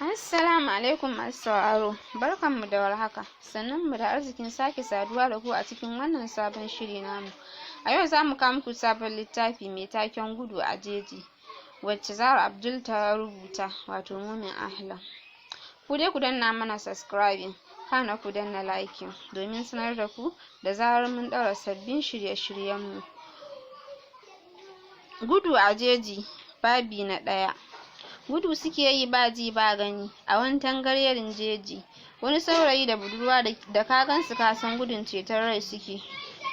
Assalamu alaikum masu sauraro, barkanmu da warhaka, sannunmu da arzikin sake saduwa da ku a cikin wannan sabon shiri namu. A yau zamu kawo muku sabon littafi mai taken Gudu a Jeji, wacce Zara Abdul ta rubuta, wato Mumin Ahlam. Ku dai ku danna mana subscribing, kana ku danna liking domin sanar da ku da zarar mun ɗaura sabbin shirye-shiryen mu. Gudu a Jeji, babi na ɗaya. Gudu suke yi ba ji ba gani a wani tangarerin jeji. Wani saurayi da budurwa da ka gansu ka san gudun ceton rai suke,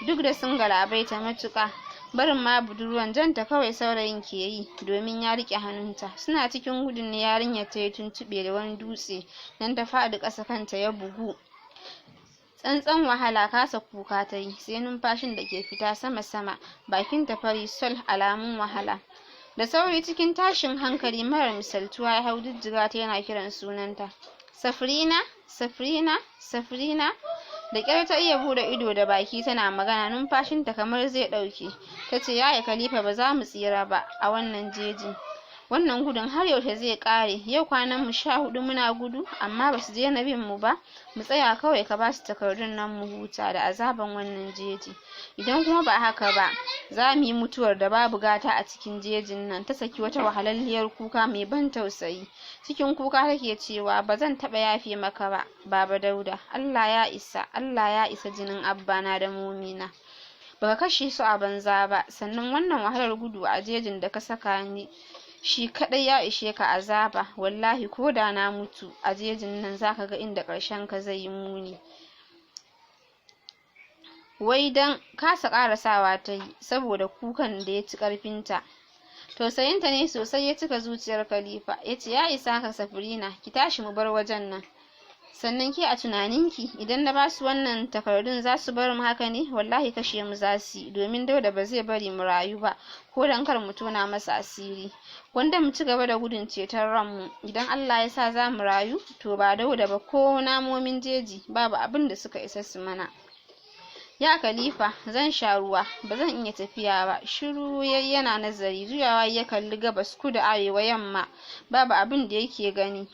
duk da sun galabaita matuƙa. Barin ma budurwan, janta kawai saurayin ke yi domin ya riƙe hannunta. Suna cikin gudun ne yarinyar ta yi tuntuɓe da wani dutse, nan ta faɗi ƙasa, kanta ya bugu. Tsantsan wahala, kasa kuka ta yi, sai numfashin da ke fita sama-sama, bakinta fari sol alamun wahala. Da sauri, cikin tashin hankali marar misaltuwa, ya hau jijjiga ta yana kiran sunanta: "Safrina, Safrina, Safrina!" Da ƙyar ta iya buɗe ido da baki tana magana, numfashinta kamar zai ɗauke. Ta ce, "Yaya Khalifa, ba za mu tsira ba a wannan jejin. Wannan gudun har yaushe zai ƙare? Yau kwanan mu 14 muna gudu, amma ba su daina bin mu ba. Mu tsaya kawai, ka basu takardun nan mu huta da azaban wannan jeji. Idan kuma ba haka ba, za mu yi mutuwar da babu gata a cikin jejin nan." Ta saki wata wahalalliyar kuka mai ban tausayi. Cikin kuka take cewa, "Ba zan taɓa yafe maka ba, Baba Dauda. Allah ya isa, Allah ya isa. Jinin abbana da momina, baka kashe su a banza ba. Sannan wannan wahalar gudu a jejin da ka saka ni, shi kaɗai ya ishe ka azaba. Wallahi ko da na mutu a jejin nan, zaka ga inda ƙarshen ka zai yi muni." Wai dan kasa ƙarasawa ta yi saboda kukan da ya ci ƙarfinta. Tausayinta ne sosai ya cika zuciyar Khalifa. Ya ce, "Ya isa haka, Safrina, ki tashi mu bar wajen nan. Sannan ke, a tunaninki, idan na basu wannan takardun za su bar mu haka ne? Wallahi kashe mu za su yi, domin Dauda ba zai bari mu rayu ba ko dan kar mu tona masa asiri. Gwanda mu ci gaba da gudun ceton ranmu. Idan Allah ya sa za mu rayu, to ba Dauda ba, ko namomin jeji babu abin da suka isa su mana." "Ya Khalifa, zan sha ruwa, ba zan iya tafiya ba." Shiru yayi yana nazari. Juyawa ya kalli gabas, kudu, arewa, yamma, babu abin da yake gani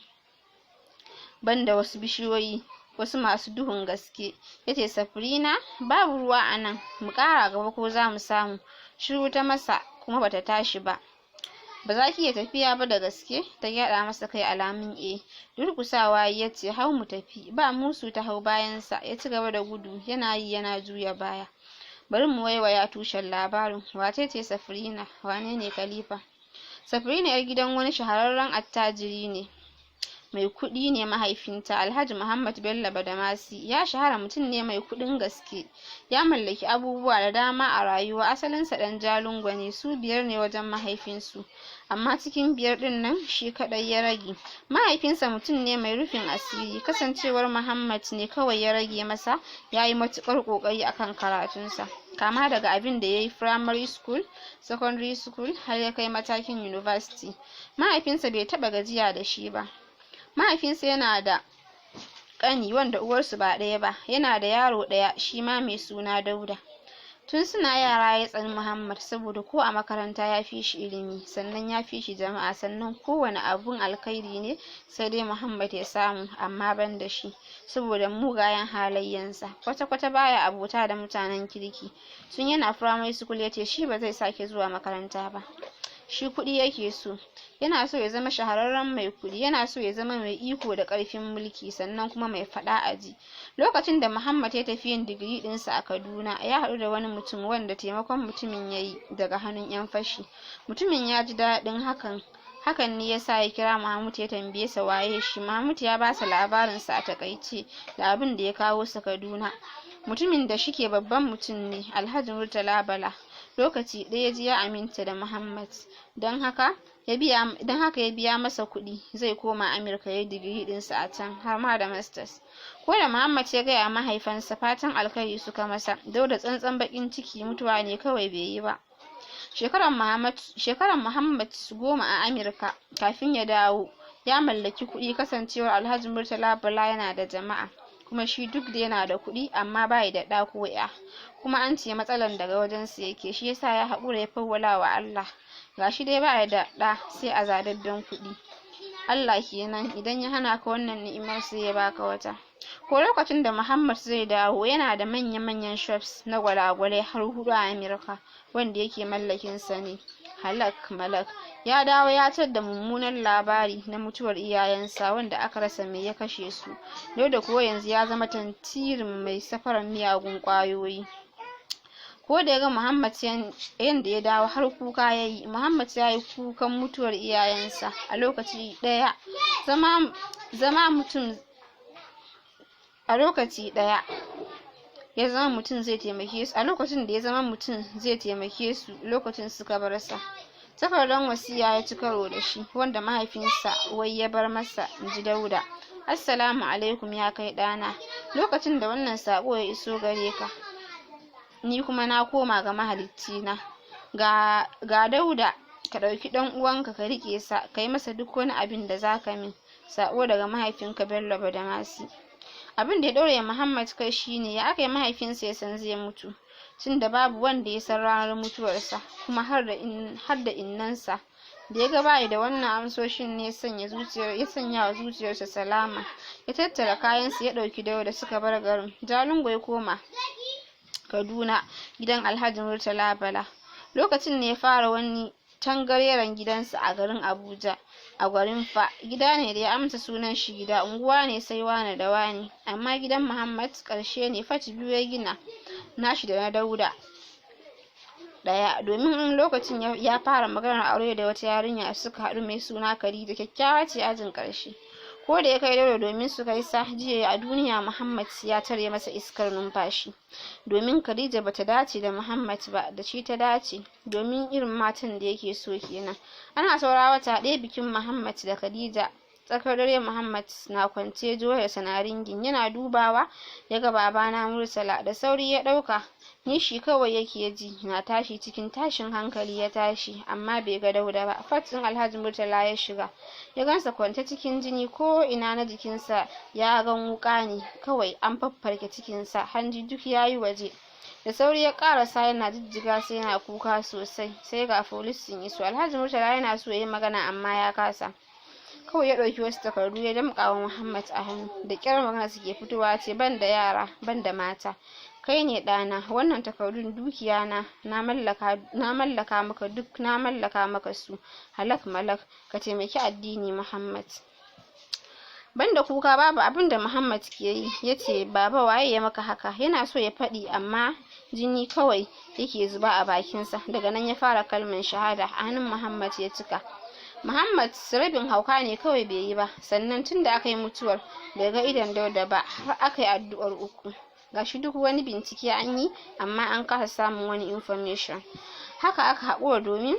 banda wasu bishiyoyi, wasu masu duhun gaske. Yace, "Safrina, babu ruwa a nan, mu ƙara gaba ko za mu samu." Shiru ta masa kuma bata tashi ba. "Ba za ki iya tafiya ba da gaske?" Ta gyaɗa masa kai alamun eh. Durƙusawa ya ce, "Hau mu tafi." Ba musu ta hau bayansa, ya ci gaba da gudu, yana yi yana juya baya. Bari mu waiwaya tushen labarin. Wace ce Safrina? Wane ne Khalifa? Safrina 'yar gidan wani shahararren attajiri ne, mai kuɗi ne. Mahaifinta, Alhaji Muhammad Bello Badamasi, ya shahara, mutum ne mai kuɗin gaske, ya mallaki abubuwa da dama a rayuwa. Asalinsa ɗan Jalingo ne. Su biyar ne wajen mahaifinsu, amma cikin biyar ɗin nan shi kaɗai ya rage. Mahaifinsa mutum ne mai rufin asiri. Kasancewar Muhammad ne kawai ya rage masa, ya yi matuƙar ƙoƙari akan karatunsa, kama daga abin da ya yi primary school, secondary school, har ya kai matakin university. Mahaifinsa bai taɓa gajiya da shi ba. Mahaifinsa yana da ƙani wanda uwarsu ba ɗaya ba, yana da yaro ɗaya shi ma mai suna Dauda. Tun suna yara ya tsani Muhammad, saboda ko a makaranta ya fi shi ilimi, sannan ya fi shi jama'a, sannan kowane abun alkhairi ne sai dai Muhammad ya samu, amma ban da shi, saboda mugayen halayyansa. Kwata-kwata baya abota da mutanen kirki. Tun yana primary school ya ce shi ba zai sake zuwa makaranta ba, shi kuɗi yake so. Yana so ya zama shahararren mai kuɗi, yana so ya zama mai iko da ƙarfin mulki, sannan kuma mai faɗa a ji. Lokacin da Muhammad ya tafi yin digiri ɗinsa a Kaduna, ya haɗu da wani mutum wanda taimakon mutumin ya yi daga hannun 'yan fashi. Mutumin ya ji daɗin hakan. Hakan ne yasa ya kira Mahmud ya tambaye sa waye shi. Mahmud ya basa labarin sa a takaice da abin da ya kawo sa Kaduna. Mutumin da shike babban mutum ne, Alhaji Murtala Bala, lokaci ɗaya ya ji ya aminta da Muhammad. Don haka ya biya masa kuɗi zai koma Amurka yayi digiri ɗinsa a can, har ma da masters. Ko da Muhammad ya gaya mahaifansa, fatan alkhairi suka masa. Dauda tsantsan baƙin ciki, mutuwa ne kawai bai yi ba. Shekaran Muhammad 10 a Amurka kafin ya dawo, ya mallaki kuɗi, kasancewar Alhaji Murtala Bala yana da jama'a. Kuma shi duk da yana da kuɗi, amma bayi da ɗa ko 'ya, kuma an ce matsalan daga wajensa yake, shi yasa ya haƙura ya fawwala wa Allah. Gashi dai baya da ɗa sai azababben kuɗi. Allah kenan, idan ya hana ka wannan ni'imar sai ya baka wata. Ko lokacin da Muhammad zai dawo, yana da manya-manyan shops na gwalagwalai har huɗu a America wanda yake mallakin sa ne halak malak. Ya dawo ya tadda mummunan labari na mutuwar iyayensa wanda aka rasa mai ya kashe su. Dauda kuwa yanzu ya zama tantirin mai safarar miyagun ƙwayoyi. Ko da ya ga Muhammad yanda ya dawo, har kuka yayi. Muhammad yayi kukan mutuwar iyayensa a lokaci ɗaya zama mutum a lokaci ɗaya ya zama mutum zai taimake su. A lokacin da ya zama mutum zai taimake su, lokacin suka bar sa. Takardar wasiya ya ci karo da shi wanda mahaifinsa wai ya bar masa, inji Dauda. "Assalamu alaikum, ya kai ɗana. Lokacin da wannan saƙo ya iso gare ka, ni kuma na koma ga mahaliccina. Ga Dauda, ka ɗauki ɗan uwanka ka riƙe sa, ka yi masa duk wani abin da zaka min. Saƙo daga mahaifinka Bello Badamasi." Abin da ya ɗaure Muhammad kai shine ya aka yi mahaifinsa ya san zai mutu, tunda babu wanda ya san ranar mutuwarsa, kuma har da innansa. Da ya ga bayi da wannan amsoshin ne ya sanya wa zuciyarsa salama. Ya tattara kayansa, ya ɗauki Dauda, suka bar garin Jalingo, ya koma Kaduna gidan Alhaji Murtala Bala. Lokacin ne ya fara wani tangareren gidansa a garin Abuja, a Gwarinpa. Gida ne da ya amsa sunan shi, gida unguwa ne sai wane da wane. Amma gidan Muhammad ƙarshe ne fat biyu ya gina, nashi da na Dauda ɗaya, domin lokacin ya fara maganar aure da wata yarinya suka haɗu mai suna Khadija. Kyakkyawa ce, ajin ƙarshe. Ko da ya kai Dauda domin su gaisa, jiya a duniya Muhammad ya tare masa iskar numfashi, domin Khadija bata dace da Muhammad ba, da shi ta dace, domin irin matan da yake so kenan. Ana saura wata ɗaya bikin Muhammad da Khadija, tsakar dare Muhammad na kwance ji wayarsa na ringing. Yana dubawa ya ga babana Murtala. Da sauri ya ɗauka, nishi kawai yake ji na tashi. Cikin tashin hankali ya tashi, amma bai ga Dauda ba. Fat ɗin Alhaji Murtala ya shiga, ya gansa kwance cikin jini, ko ina na jikinsa ya gan wuƙa ne kawai, an faffarke cikinsa, hanji duk yayi waje. Da sauri ya ƙarasa yana jijjiga sai yana kuka sosai. Sai ga police sun iso. Alhaji Murtala yana so yayi magana amma ya kasa. Kawai ya ɗauki wasu takardu ya damƙa wa Muhammad a hannu. Da ƙyar magana suke fitowa, ce, "Ban da yara, ban da mata, kai ne ɗana. Wannan takardun dukiya na na mallaka maka duk, na mallaka maka su halak malak. Ka taimaki addini, Muhammad." Banda kuka babu abin da Muhammad ke yi. Yace, "Baba, waye ya maka haka?" Yana so ya faɗi amma jini kawai yake zuba a bakinsa. Daga nan ya fara kalmar shahada. A hannun Muhammad ya cika. Muhammad rabin hauka ne kawai bai yi ba. Sannan tunda aka yi mutuwar bai ga idon Dauda ba har aka yi addu'ar uku. Gashi duk wani bincike an yi amma an kasa samun wani information. Haka aka haƙura, domin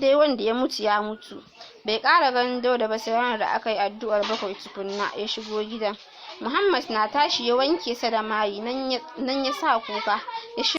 dai wanda ya mutu ya mutu. Bai ƙara ganin Dauda ba sai ranar da aka yi addu'ar bakwai tukunna ya shigo gidan. Muhammad na tashi ya wanke sa da mari, nan ya sa kuka ya.